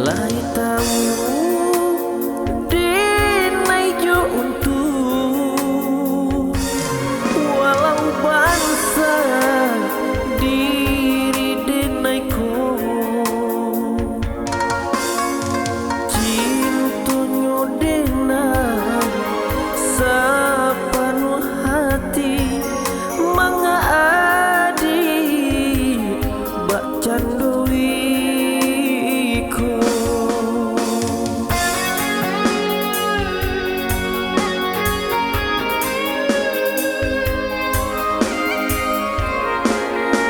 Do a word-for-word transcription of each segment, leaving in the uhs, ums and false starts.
Lai tawu denai jo untuang, walau bansa diri denai ko. Cintonyo denai sapanuah hati, manga adik bakcando iko.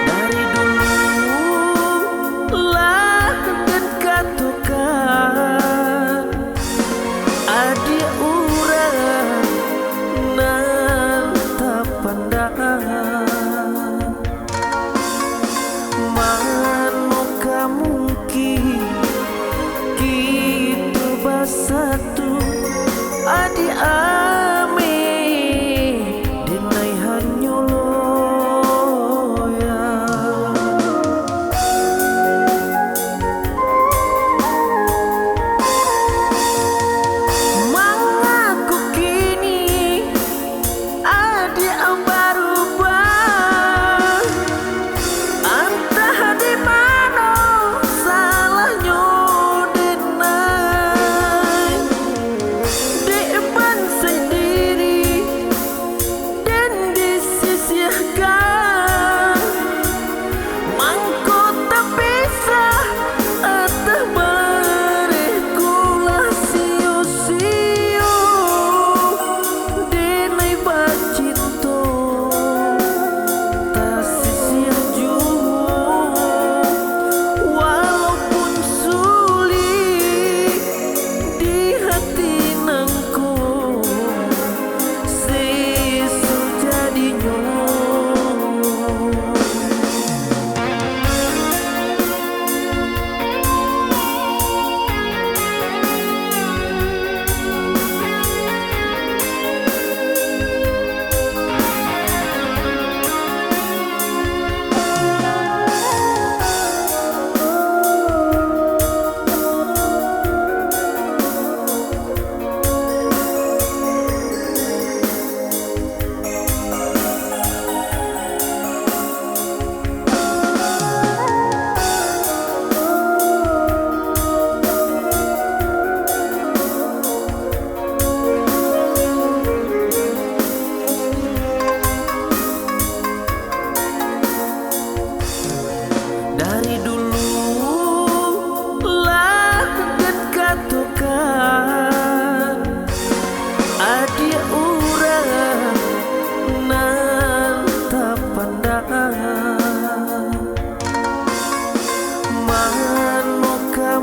Dari dulu lah den katokan, adiak urang nan tapandang. Mano ka mungkin kito basatu, adiak ameh denai hanyo loyang. Mangako kini adiak barubah? Antah di mano salahnyo denai, dek bansaik diri den disisiahkan. Mangko tapisah, ateh bareh ko lah sio-sio. Denai bacinto, tasisiah juo, walaupun sulik di hati nangko, seso jadinyo. Dari dulu lah den katokan, adiak urang nan tapandang. Mano ka